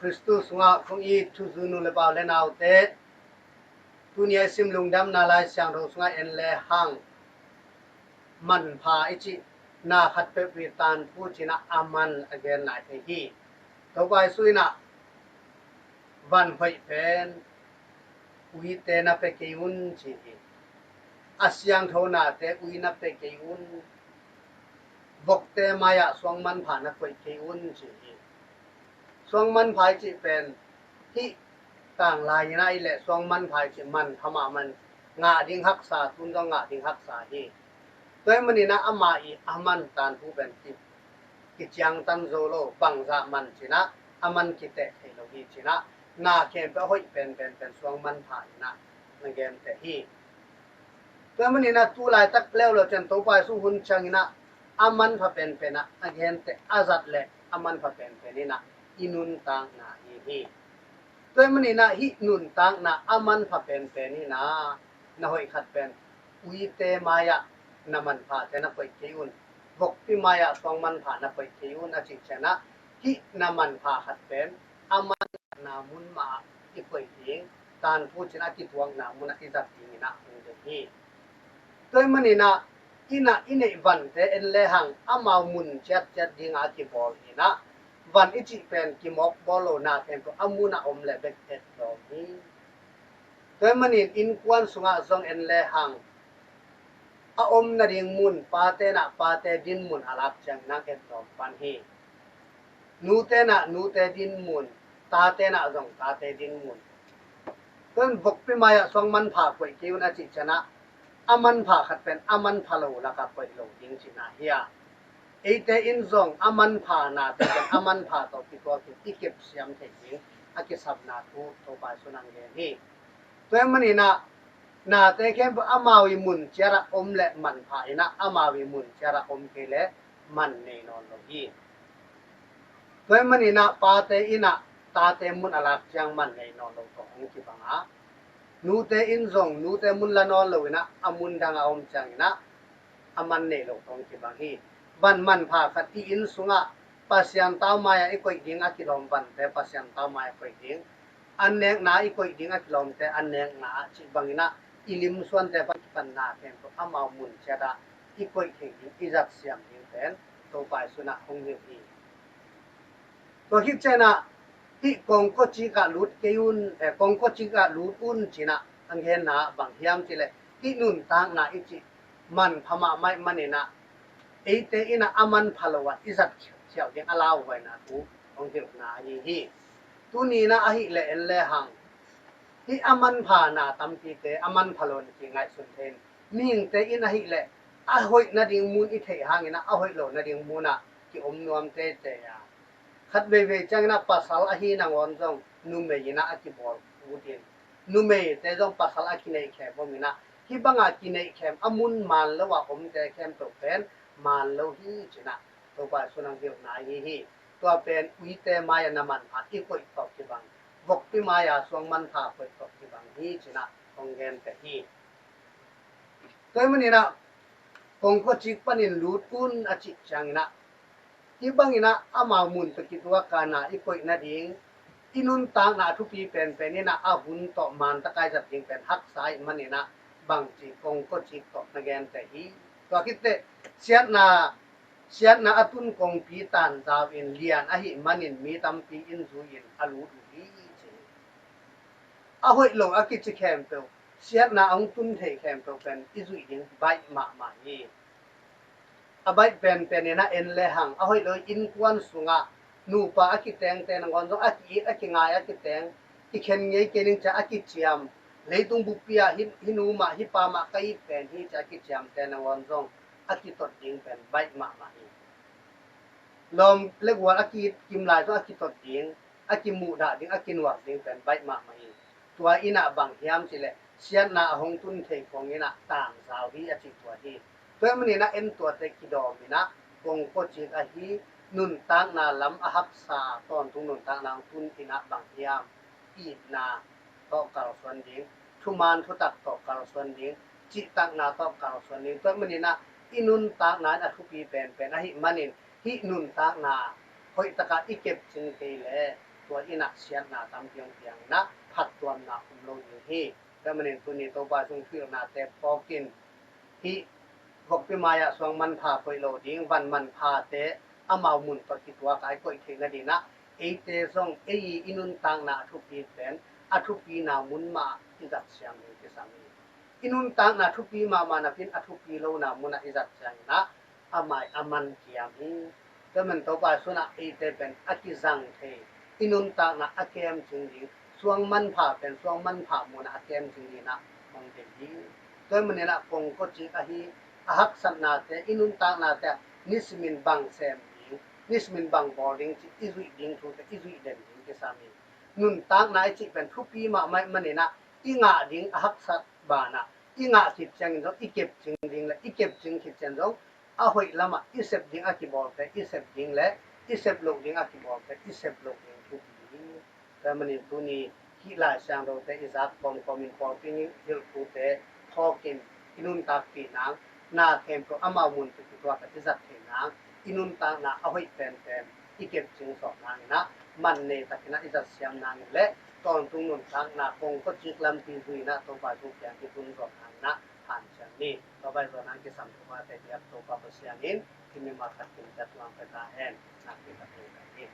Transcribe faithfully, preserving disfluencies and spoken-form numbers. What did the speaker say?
Khristu sungah kong it thuzui nu le pa u le naute, tuni a i sim Lungdamna Lai Siangtho sungah en le hang manpha i cih na khat peuhpeuh tan thu ci-in ah a man a genna i thei hi. Topa Jesu in ah van hoih pen uite na pia kei un ci hi. A siangtho nate ui na pia kei un. Vokte mai-ah suang manpha na koih kei un ci hi. Suang manpha i cih pen hih tanglai in ah i leh suang manpha i cih manpha mahmah, ngah ding haksa, tun zong ngah ding haksa hi. Tua ahih manin ah amah i a man tan thu pen ki, kiciangtan zo lo, bangzah man ci-in ah a man kiteh thei lo hi ci-in ah na khempeuh a hoih penpen pen suang manpha in ah na genteh hi. Tua ahih manin ah tu laitak leuleu ciang Topa Jesu hun ciangin ah a manpha penpen ah a genteh, a zat leh a manpha penpen in ah i nuntakna hi hi. Tua ahih manin ah hih nuntakna a manpha penpen in ah na hoih khat pen uite mai-ah na manphate na koih kei un. Vokpi mai-ah suang manpha na koih kei un a cih ciang ah hih na manpha khat pen a manpha na mun mah ah i koih ding, tan thu ci-in a kituakna mun ah i zat dingin ah hong deih hi. Tua ahih manin ah i na i neih vante en le hang amau mun ciatciat dingah a kibawl hi-in ah van i cih pen kimawkbawl lo, na khempeuh a mun a om leh bek etlawm hi. Tua ahih manin innkuan sungah zong en le hang a om nading mun, pate in ah pate dinmun a lak ciangin ah etlawm pan hi. Nute in ah nute dinmun, tate in ah zong tate dinmun. Tua in vokpi mai-ah suang manpha koih kei un a cih ciang ah a manpha khat pen a manpha lo lakah koih lo ding cihna hi a, eite in zong a manpha nate pen a manpha tawh kituakin i kepsiam theih ding a kisapna thu Topa Jesu in hong gen hi. Tua ahih manin ah nate khempeuh amau i mun ciat ah om leh manpha in ah, amau i mun ciat ah om kei leh man nei nawn lo hi. Tua ahih manin ah pate in ah tate mun a lak ciang man nei nawn lo tawh hong kibang a, nute in zong nute mun la nawn lo in ah a mun dang a om ciangin ah a man nei lo tawh hong kibang hi. Van manpha khat i inn sungah Pasian tau mai-ah i koih ding a kilawm vante Pasian tau mai-ah koih ding, an nekna i koih ding a kilawmte an nekna ah cih bangin ah i lim suante pan kipanna khempeuh amau mun ciat ah i koih theih ding, i zat siam ding pen Topa Jesu in ah hong hilh hi. Tua khit ciang ah hih kongkocik ah lut kei un, eh, kongkocik ah lut un ci-in ah hong genna bang hiam cih leh hih nuntakna i cih manpha mahmah ahih manin ah eite in ah a manpha lo ah i zat khiauh ding a lauhuaina thu hong hilhna ahi hi. Tuni in ah ahih leh en le hang hih a manpha na tampite a manpha lo in kingaihsun thei in, mihingte in ahih leh a hoih nading mun i theih hangin ah a hoih lo nading mun ah ki-om nuam teitei a, khat veivei ciangin ah pasal ahi nangawn zong numei in ah a kibawl ut in, numeite zong pasal a kineihkhem om in ah hih bangah kineihkhem a mun maan lo ah omte khempeuh pen maan lo hi ci-in ah Topa Jesu in hong hilhna ahi hi. Tua pen uite mai-ah na manpha i koih tawh kibang, vokpi mai-ah suang manpha koih tawh kibang hi ci-in ah hong genteh hi. Tua ahih manin ah kongkocik panin lut un a cih ciangin ah hih bangin ah amau mun tawh kituak a na i koih nading, i nuntakna a thupi penpen in ah a hun tawh maan taka i zat ding pen haksa ahih manin ah bangci kongkocik tawh na genteh hi. Tua khit teh siatna, siatna a tun kongpi tanzau in lian ahih manin mi tampi in zui-in a lut uh hi ci hi. A hoih lo a kici khempeuh, siatna a hong tun thei khempeuh pen i zuih ding baih mahmah hi. A baih penpen in ah en le hang a hoih lo innkuan sungah nupa a kitengte nangawn zong a ki-it a kingai a kiteng, kikhen ngei kei ning ci-a a kiciam, leitung buppi ah hih, hih nu mah hih pa mah ka it pen hi ci-a a kiciamte nangawn zong a kitot ding pen baih mahmah hi. Lawm le gual a ki-it kim lai zong a kitot ding, a kimuhdah ding, a kinuak ding pen baih mahmah hi. Tua in ah bang hiam cih leh siatna a hong tun thei khong in ah tanzau hi a cih tua hi. Tua ahih manin ah en tuate kidawm in ah kongkocik ahi nuntakna lam a haksa tawntung nuntakna hong tun in ah bang hiam, itna tawh kalsuan ding, thuman thutak tawh kalsuan ding, cihtakna tawh kalsuan ding. Tua ahih manin ah i nuntakna in a thupi penpen ahih manin hih nuntakna hoih takah i kepcing kei leh tua in ah siatna tampi hong piang in ah phattuamna om lo ding hi. Tua manin tuni Topa sung thuhilhnate phawk in, hih vokpi mai-ah suang manpha koih lo ding, van manphate amau mun tawh kituak a i koih theih nading ah eite zong ei i nuntakna a thupi pen a thupina mun mah i zat siam ding kisam hi. I nuntakna thupi mahmah napi-in a thupi lona munah i zat ciangin ah a mai a man kiam hi. Tua man Topa sunah eite pen a kizang thei, i nuntakna a kemcing ding, suang manpha pen suang manpha munah a kemcing dingin ah hong deih hi. Tua manin ah kongkocik ahi a haksatnate, i nuntaknate ah nisimin bang sem ding, nisimin bang bawl ding cih i zuih ding thute i zuih den ding kisam hi. Nuntakna i cih pen thupi mahmah manin ah i ngah ding a haksat banah i ngah khit ciangin zong i kepcing ding le i kepcing khit ciang zong a hoih lamah i sep ding a kibawlte i sep ding le i sep loh ding a kibawlte i sep loh ding thupi hi. Tua manin tuni hih Lai Siangthote i zak kawmkawmin pawlpi nih hilhpute phawkin i nuntakpih nang, na khempeuh amau mun tawh kituak a i zat theih nang, i nuntakna a hoih penpen i kepcing sawh nangin ah man nei takin ah i zat siam nangin le tawntung nuntakna kongkocik lampi zui in ah Topa sung kiang kitun zawh nangin ah hanciam ni. Topa i zawh nang kisam Topate biak Topa Pasian in i mimal khat kim ciat tuang pia ta hen. Nakpi tak hi.